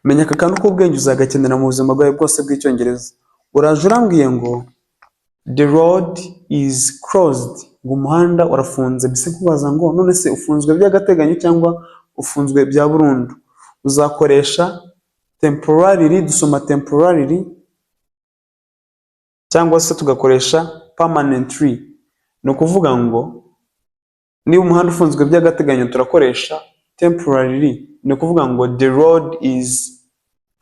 Menya aka kantu k'ubwenge, uzagakenera mu buzima bwawe bwose bw'Icyongereza. Uraje urambwiye ngo "The road is closed", ngo umuhanda urafunze. Mbese nkubaza ngo none se ufunzwe by'agateganyo cyangwa ufunzwe bya burundu? Uzakoresha temporarily, dusoma temporarily, cyangwa se tugakoresha permanently. Ni ukuvuga ngo niba umuhanda ufunzwe by'agateganyo, turakoresha temporarily. Ni ukuvuga ngo "The road is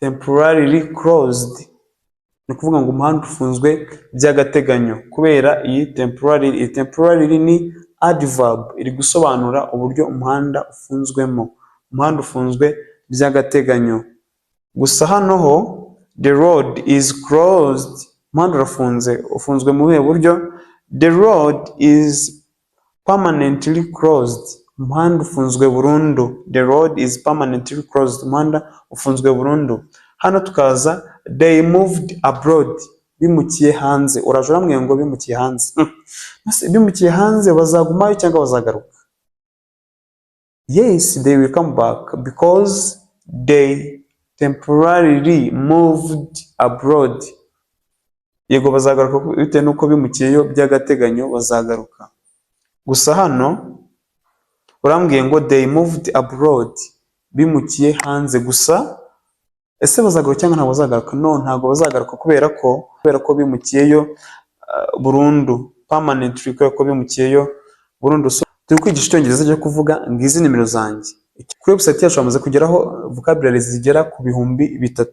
temporarily closed". Ni ukuvuga ngo umuhanda ufunzwe by'agateganyo kubera iyi temporarily. Iyi temporarily ni adverb, iri gusobanura uburyo umuhanda ufunzwemo. Umuhanda ufunzwe by'agateganyo. Gusa hano ho "The road is closed", umuhanda urafunze. Ufunzwe mu buhe buryo? "The road is permanently closed", umuhanda ufunzwe burundu. "The road is permanently closed", umuhanda ufunzwe burundu. Hano tukaza "They moved abroad", bimukiye hanze. Uraje urambwiye ngo bimukiye hanze. Ese bimukiye hanze, bazagumayo cyangwa bazagaruka? Yes, they will come back because they temporarily moved abroad. Yego, bazagaruka bitewe n'uko bimukiyeyo by'agateganyo, bazagaruka. Gusa hano urambwiye ngo "They moved abroad", bimukiye hanze. Gusa ese bazagaruka cyangwa ntabwo bazagaruka? No, ntabwo bazagaruka kubera ko bimukiyeyo burundu, permanently, kubera ko bimukiyeyo burundu. So, turi kwigisha Icyongereza cyo kuvuga. Ngizi nimero zanjye. Kuri website yacu hamaze kugeraho vocabulary zigera ku 3000.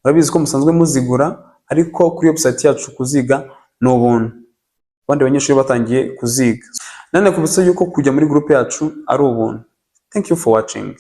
Murabizi ko musanzwe muzigura, ariko kuri website yacu kuziga ni ubuntu. Abandi banyeshuri batangiye kuziga. Nanone kubutsa yuko kujya muri group yacu ari ubuntu. Thank you for watching.